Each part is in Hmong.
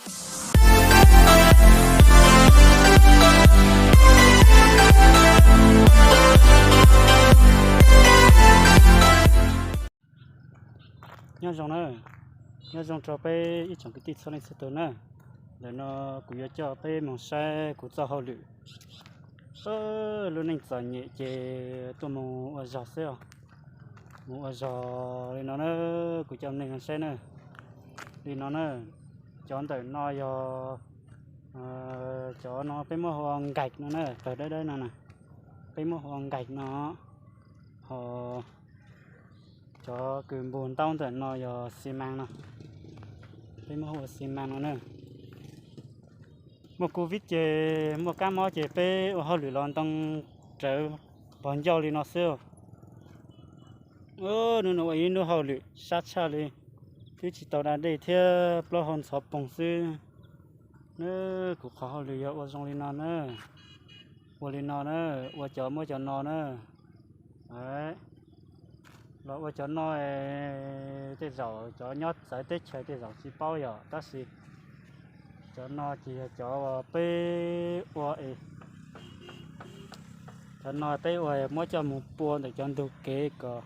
Nyob zoo na, nyob zoo rau peb ib tsoom kwv tij txhua leej txhua tus na. Ntawm no kuv yuav coj peb mus saib kuv txoj hauj lwm lub neej txom nyem ces tuaj mus ua zog xwb os. Mus ua zog li no na, kuv coj nej saib na. Li no na, cov ntawm no yog, cov no peb muab hu ua nkaim no na, tawg dawb dawb no na, peb muab hu ua nkaim no. Ho cov kws npog ntaub ntawm no yog xi mas no, peb muab hu ua xi mas no na. Muaj covid ces muaj kab mob ces peb ua hauj lwm los ntoo rawv pog ncauj li no xwb. Hnub no ua ib hnub hauj lwm sab tshaj li, twb tsis tau da dej thiab plaub hau ntxhov poog xwb. Kuv qhov hauj lwm yog ua zoo li no na, ua li no na, ua cov muab cov no na. Los ua cov no, tej zaum cov nyob txawv teb chaws tej zaum tsis paub yom, tab sis cov no ces yog cov peb ua, cov no peb ua muab coj mus pua ntawm cov ntug kev kom,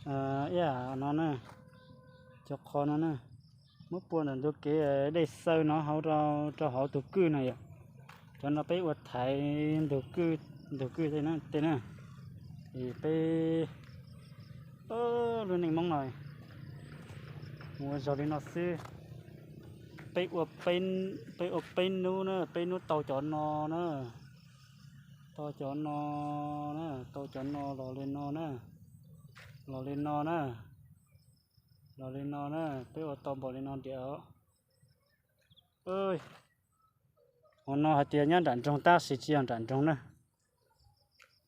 ib yam no na, cov qhov no na, muab pua ntawm ntug kev dej xaw no hauv rau hauv tus kwj no yom. Cov no peb ua thaiv ntug kwj tej na. Es peb, lub neej Hmoob no mus ua zog li no xwb. Peb ua, peb ua peb hnub na, peb hnub tau cov no na, tau cov no na, tau cov no los li no na, los li no na, los li no na, peb ua tau npaum li no ntiag. Hauv no hais tias nyob nram nroog tab sis tsis yog nram nroog na.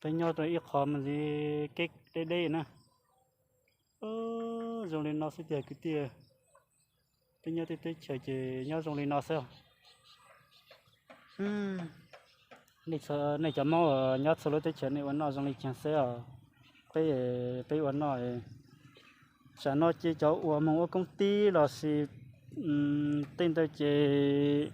Peb nyob rau ib qho me ntsis kev deb deb na. Zoo li no xwb tiag kwv tij. Peb nyob tej teb chaws ces nyob zoo li no xwb. Nej cov Hmoob nyob txhua lub teb chaws nej ua noj zoo li cas xwb os. Peb, peb ua noj, tsam no ces cov uas mus ua koob tib los sis tej ntawd ces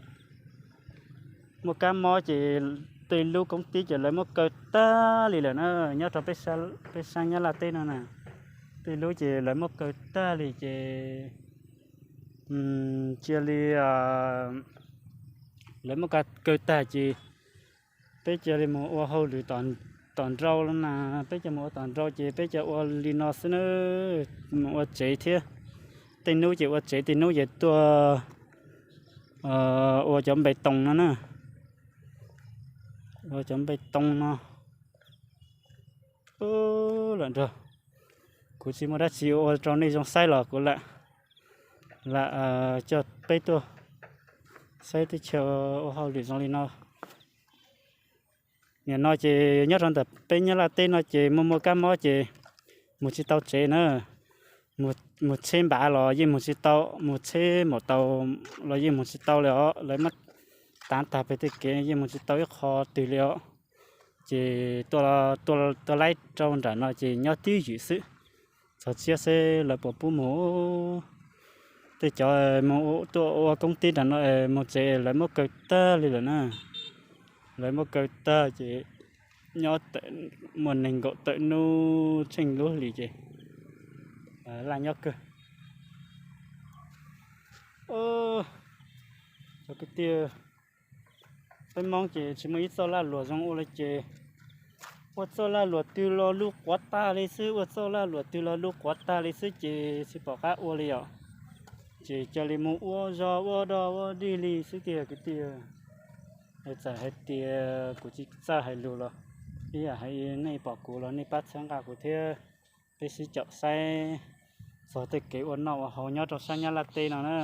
muaj kab mob ces tej lub koob tib ces lawv muab kaw tag li lawm na. Nyob rau peb sab Nyab Laj teb no na, tej lub ces lawv muab kaw tag li ces cia li lawv muab kaw tag ces peb cia li mus ua hauj lwm tom nraud na. Peb cia mus ua tom nraud ces peb cia ua li no xwb na, mus ua tsev thiab. Tej hnub ces ua tsev, tej hnub ces tuaj ua cov npe toos no na, ua cov npe toos no. Lawm nrog, kuv tsis muaj dab tsi ua rau nej zoo saib los kuv lam, lam coj peb tuaj saib teb chaws ua hauj lwm zoo li no. Nim no ces nyob rau ntawm peb Nyab Laj teb no ces muaj muaj kab mob ces mus tsis tau tsev na. Mus tsheb npav los yeej mus tsis tau, mus tsheb maum taus los yeej mus tsis tau li os. Lawv muab tav tag pem tej kev yeej mus tsis tau ib qho twg li os. Ces tuaj laib rau nram no ces nyob twj ywm xwb. Txog tshiab seb lawv puas pub mus. Tej cov mus tuaj ua koob tib nram no mus tsev lawv muab kaw tag li lawm na. Lawv muab kaw tag ces nyob muaj nees nkaum tawm hnub tsheej lub hlis ces laj nyob kawg. Cov kwv tij, peb Hmoob ces tsis muaj ib txoj laj luam zoo ua li ces ua txoj laj luam twg los lub quav tag li xwb, ua txoj laj luam twg los lub quav tag li xwb ces tsis pom qab ua li os. Ces cia li mus ua zog ua dog ua dig li xwb tiag kwv tij. Txawm hais tias kuv tsis txawj hais lus los ib yam hais nej pom kuv los nej pab txhawb nqa kuv thiab. Peb sib caum saib txog tej kev ua noj ua haus nyob rau sab Nyab Laj teb no na.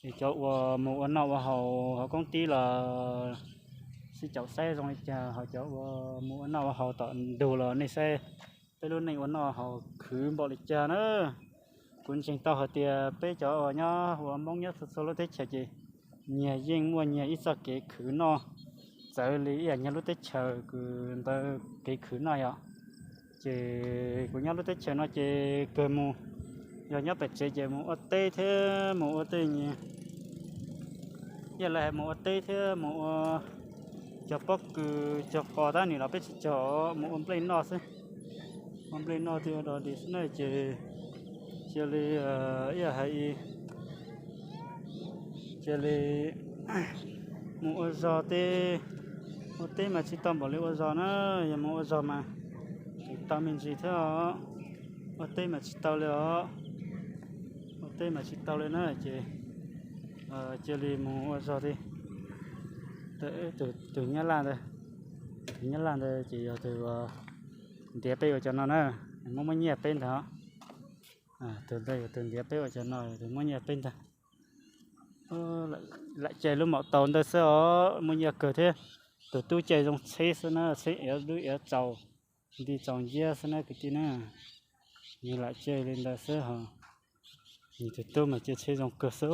Es cov uas mus ua noj ua haus hauv koob tib los sib caum saib zoo li cas, ho cov uas mus ua noj ua haus tom ntug los nej saib peb lub neej ua noj haus khwv npaum li cas na. Kuv ntseeg tau hais tias peb cov uas nyob ua Hmoob nyob txhua txhua lub teb chaws ces nyias yeej muaj nyias ib txoj kev khwv noj txawv li ib yam nyias lub teb chaws kws ntawd kev khwv noj yom. Ces kuv nyob lub teb chaws no ces kawg mus, yog nyob pem tsev ces mus ua teb thiab mus ua tej nyias Yog lawv hais mus ua teb thiab mus ua cog pob kws cog qos tab nim no peb tsis cog, mus ua nplej noj xwb. Ua nplej noj thiab ua dog dig xwb na ces cia li, ib yam hais, cia li mus ua zog teb. Ua teb mas tsis tau npaum li ua zog na, yog mus ua zog mas tseem tau me ntsis thiab os. Ua teb mas tsis tau li os. Ua teb mas tsis tau li na ces cia li mus ua zog thiab. Tus Nyab Laj ntawd, tus Nyab Laj ntawd ces yog tus ntiav peb ua cov no na, muab muab nyiaj peb ntag. Tus ntawd yog tus ntiav peb ua cov no, tus muab nyiaj peb ntag. Lam cais lub maum taus ntawd xwb os, muaj nyiaj kawg thiab. Tus tub cais zoo tsheb xwb na, tsheb iav dub iav tsaus, nti tsaus nciab xwb na kwv tij na. Nws lam cais li ntawd xwb hos, nws tus tub mas cais tsheb zoo kawg xwb.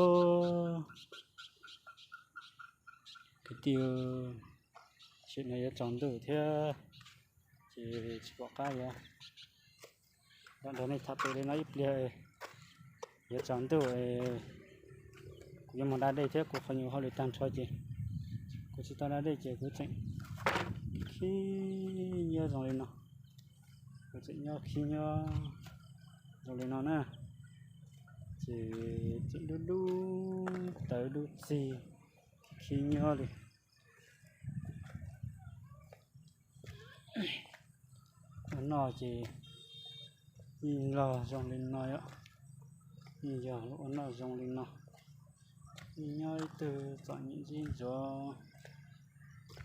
Kwv tij, sim no yuav tsaus ntuj thiab ces tsis pom qab yuav nrog nej tham pem li no ib pliag. Yuav tsaus ntuj, kuv yuav mus da dej thiab kuv qhov nyuag hauj lwm tag nrho ces kuv tsis tau da dej ces kuv tseem khib nyiab zoo li no. Kuv tseem nyob khib nyob zoo li no na, ces tseem dub dub tawv dub txig, khib nyob li. Ua noj ces yeej loj zoo li no yom, yeej yog ua noj zoo li no. Yeej nyob ib tug txom nyem zib ntsuav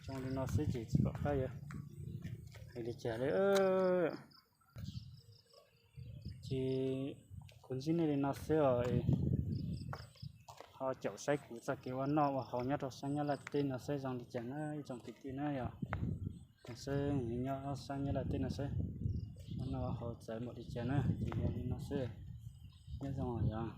zoo li no xwb ces tsis pom qab yuav hais li cas li. Ces kuv ntsib nej li no xwb os, ho caum saib kuv txoj kev ua noj ua haus nyob rau sab Nyab Laj teb no saib zoo li cas na ib tsoom kwv tij na yom. Seb nyob sab Nyab Laj teb no saib ua noj ua haus txawv npaum li cas na, ces yog li no xwb. Nyob zoo yom.